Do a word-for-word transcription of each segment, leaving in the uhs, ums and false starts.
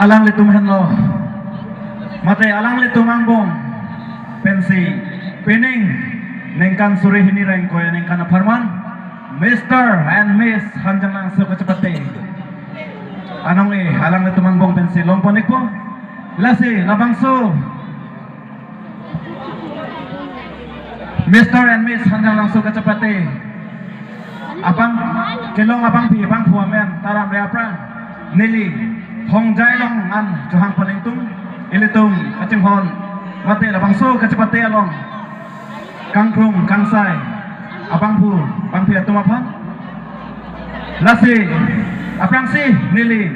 Alanglitum henlo, mate alanglitum angbong pensi pining ningkan suri hini ra ingkoi aningkan apharman Mister and Miss Hanjanglangso kachepate anong-e alanglitum angbong pensi longpon-ikpo. Lasi labangso Mister and Miss Hanjanglangso kachepate abang kelong abangpi abangphu amen taramre aphrang neli Hongjai along an chohangpon-ingtung, ilitum kachinghon mate labangso kachepate along kangkrung kangsai abangphu abangpi atum aphan. Lasi aphrangsi neli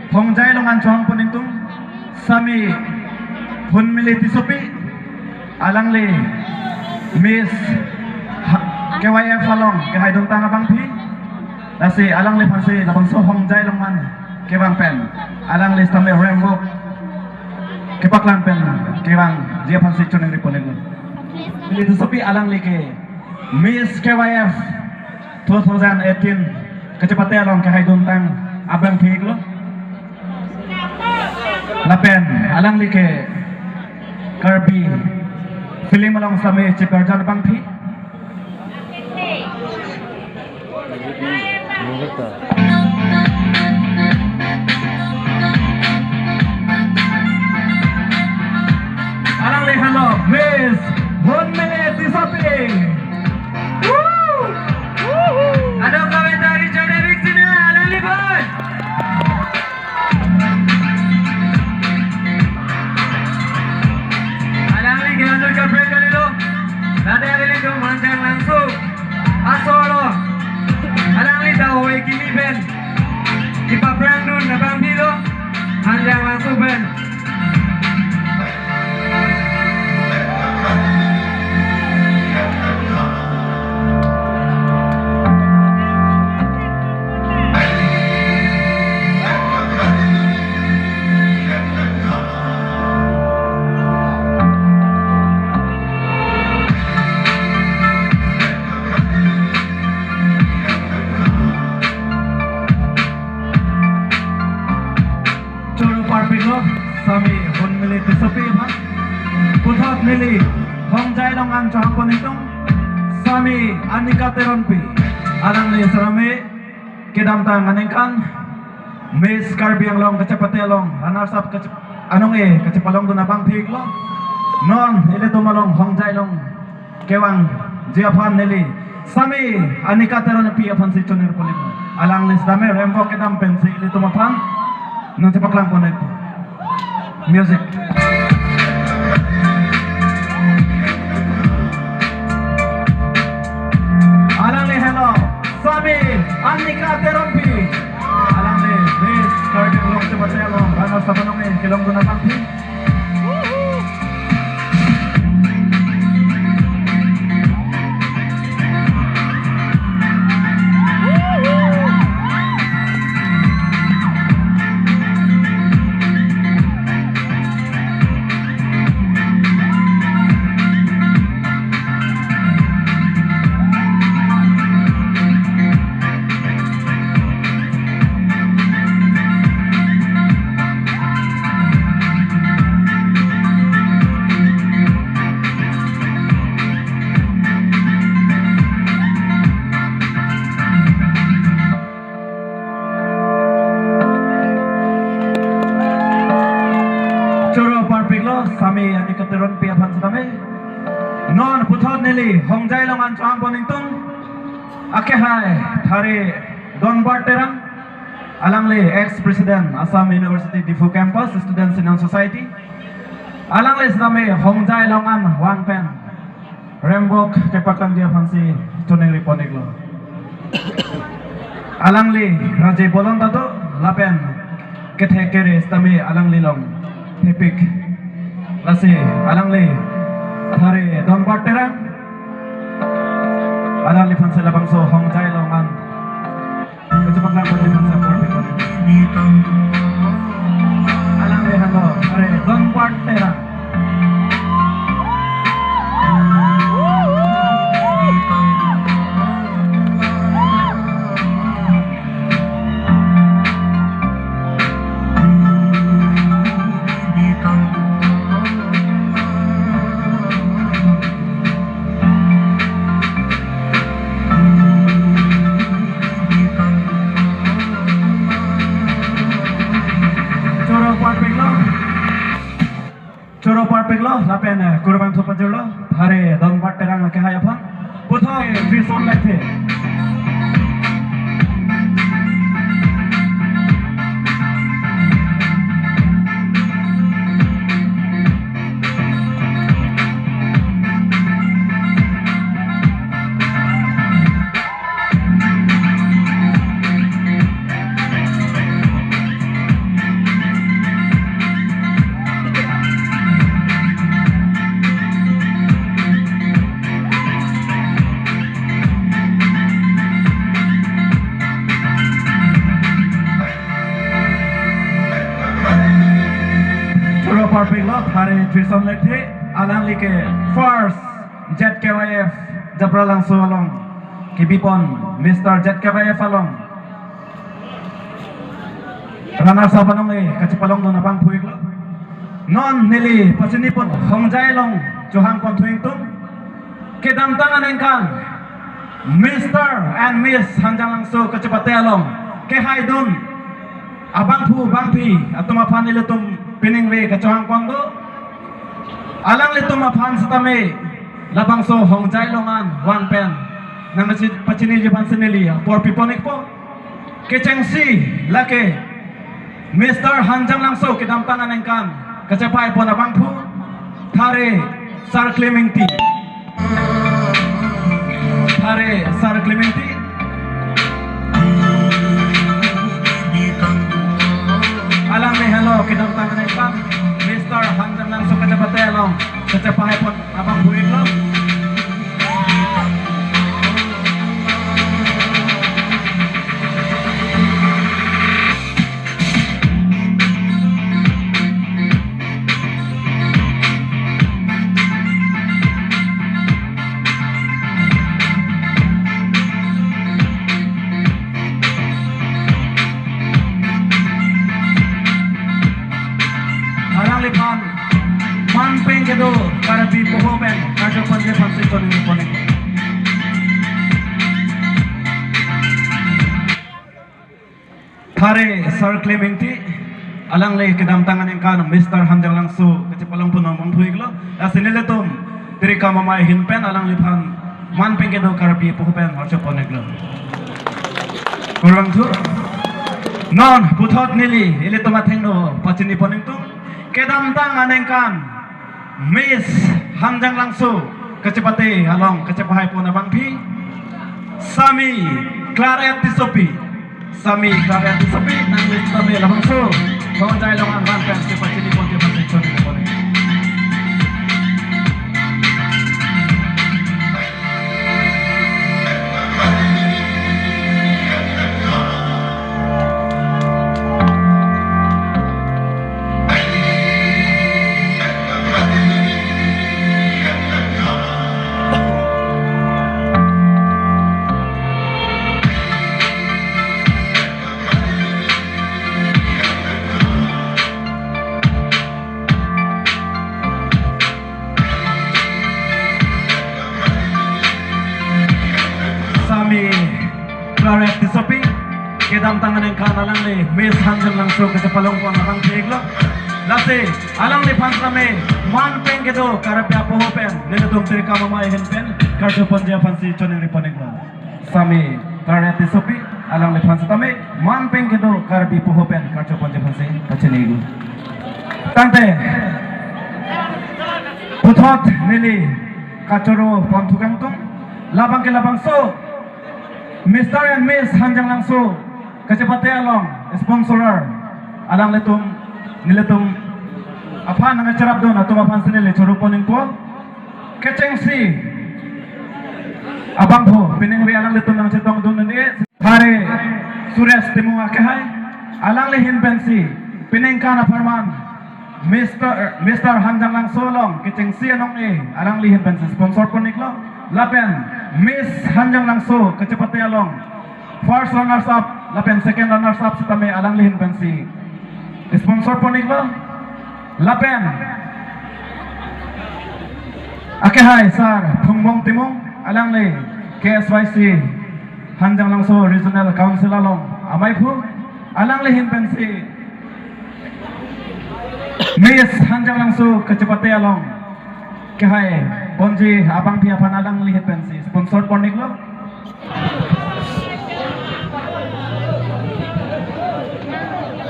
Hongjai along an chohangpon-ingtung, Sami Hunmili Tissopi, alangli Miss ha-, K Y F along kehaidun tang abangpi. Lasi alangliphansi labangso Hongjai along an kevang pen alangli sitame rembok kepaklang pen kevangji aphansi choningri pon-iklo. Mili Tissopi alangli ke Miss K Y F two thousand eighteen kachepate along kehaidun tang abangpi-iklo. Lapen alangli ke Karbi film along sitame chiparjan abangpi. Alangli henlo Miss Hunmili Tissopi. Woo! Woohoo! Kadokave ta ri chai dai-ik sina, alangliphan. Alangli ke anut kaprek kalilo. Tade alangli ke Hanjanglangso aso lo. Alangli ta ove kimi pen kepaphrangdun abangpi lo, Hanjanglangso pen. Choro parpiklo Sami Hunmili Tissopi aphan. Puthot neli Hongjai along an chohangpon-ingtung, Sami Anika Teronpi. Alangli sitame kedamtang aningkan Miss Karbi Anglong kachepate along runners up kachep-, anong-e kachepalongdun abangpi-iklo. Non ilitum along Hongjai along kevangji aphan neli Sami Anika Teronpi aphansi choningri pon-ikpo. Alangli sitame rembok kedam pensi ilitum aphan non chepaklang pon-ikpo. Music. Alangli henlo Sami Anika Teronpi. Alangli Miss Karbi Anglong kachepate along runners up anong-e kelongdun abangpi. Choro parpiklo Sami Anika Teronpi aphan sitame. Non puthot neli Hongjai along an chohangpon-ingtung, akehai Thare Donbart Terang, alangli ex-president Assam University Diphu Campus Students Union Society. Alangli sitame Hongjai along an vang pen rembok kepaklangji aphansi choningri pon-iklo. Alangli raje bolon ta do lapen kethe kere sitame alangli long thepik. Lasi alangli Thare Donbart Terang, alangliphansi labangso Hongjai along an kachepaklang pon-ikji aphan support pon-ik. Alangli henlo Thare Donbart Terang. Pen, eh, kurvangthu pajirlo, thare Donbart Terang akehai aphan. Puthot, eh, Trison Lekthe. Choro parpiklo, thare Trison Lekthe, alangli ke first Z K Y F Japralangso along kebipon, Mister Z K Y F along runners up anong e kachepalongdun abangphu iklo. Non neli pachinipon Hongjai along chohangponthu ingtung. Kedamtang aningkan Mister and Miss Hanjanglangso kachepate along kehaidun abangphu bangphi atum aphan ilitum piningve kachohangpon do. Alanglitum aphan setame labangso Hongjai along an vangpen nangpachi-, pachiniji aphan si neli apor pipon ikpo. Kechengsi lake Mister Hanjanglangso kedamtang aningkan kachepaipon abangphu thare Sar Klim Ingti. Thare Sar Klim Ingti. Alangli henlo kedamtang aningkan Mister Hanjanglangso kachepate along kachepaipon abangphu iklo. Alangliphan man pen kedo Karbi poho pen karjapon aphan si choningri pon ik. Thare Sar Klim Ingti, alangli kedamtang aningkan Mister Hanjanglangso kachepalongpon abangphu iklo. Lasi nelitum Tirikam Amei ahin pen alangliphan man pen kedo Karbi poho pen karjapon iklo. Kurvangthu. Non puthot neli ilitum athengno pachinipon ingtung. Kedamtang aningkan Miss Hanjanglangso kachepate along kachepaipon abangphi Sami Claret Tissopi. Sami Claret Tissopi nangli setame labangso Hongjai along an vangpen si pachinipon aphan si choningri pon ik. Sami Claret Tissopi, kedamtang aningkan alangli Miss Hanjanglangso kachepalongpon abangphu iklo. Lasi alangliphan setame man pen kedo Karbi apoho pen nelitum Tirikam Amei ahin pen karjuponji aphan si choningri pon iklo. Sami Claret Tissopi, alangliphan setame man pen kedo Karbi poho pen karjuponji aphan si pachini iklo. Tangte puthot neli kachoro ponthu kangtung, labang ke labangso Mister and Miss Hanjanglangso kachepate along sponsorer alanglitum nelitum aphan nangcherapdun atum aphan si neli choro pon ingpo. Kechengsi abangphu piningve alanglitum nangchetongdun neli. Thare Suresh Timung akehai, alangli ahin pensi peningkan apharman Mister, Mister Hanjanglangso along kechengsi anong e alangli ahin pensi sponsor pon iklo. Lapen Miss Hanjanglangso kachepate along first runners up lapen second runners up setame alangli ahin pensi sponsor pon iklo. Lapen akehai sir Phungbong Timung, alangli K S Y C Hanjanglangso Regional Council along ameiphu, alangli ahin pensi Miss Hanjanglangso kachepate along Kehai ponji abangpi aphan alangli ahin pensi sponsor pon-iklo.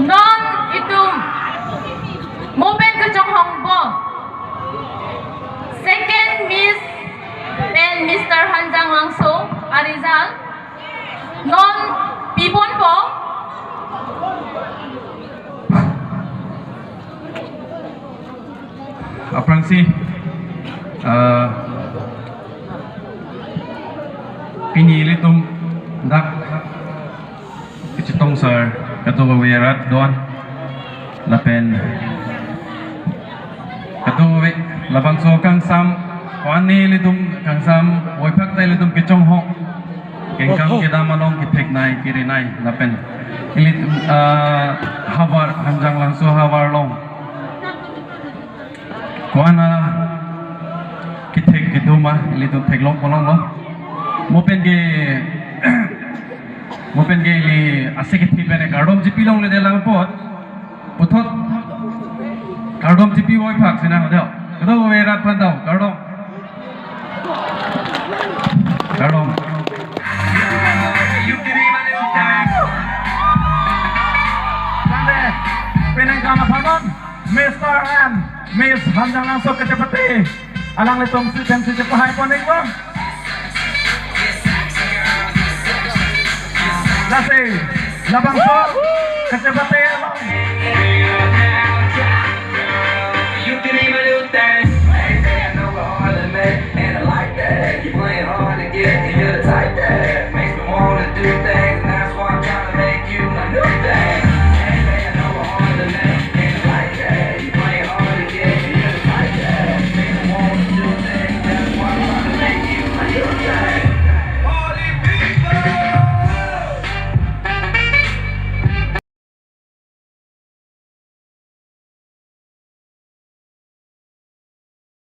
Non itum mo pen kechonghongpo. Second Miss pen Mister Hanjang Langso a-result non piponpo. Aphrangsi, ah, pini ilitum dak kachetong sar kadokave arat do-an lapen kadokave labangso kangsam, ko-an ilitum kangsam voiphak ta ilitum kechonghong kengkam kedam along ketheknei kerinei lapen ilitum, ah, havar Hanjang Langso havar along ko-an kethek kedam ilitum theklong ponlonglo. Mo pen ke, mo pen ke ili ase kethe pen kardom chipilongle de lang apot. Puthot kardom chipi voiphak sinang do. Kadokave arat aphan do kardom. Kardom. Tangte, penang kam aphan non, Mister and Miss Hanjang Langso kachepate alanglitum si pensi chepahai pon-iklo. Lasi labangso kachepate along. You can even do things. Hey, I know we're all in it, and I like that. You playing hard to get, and you're the type that.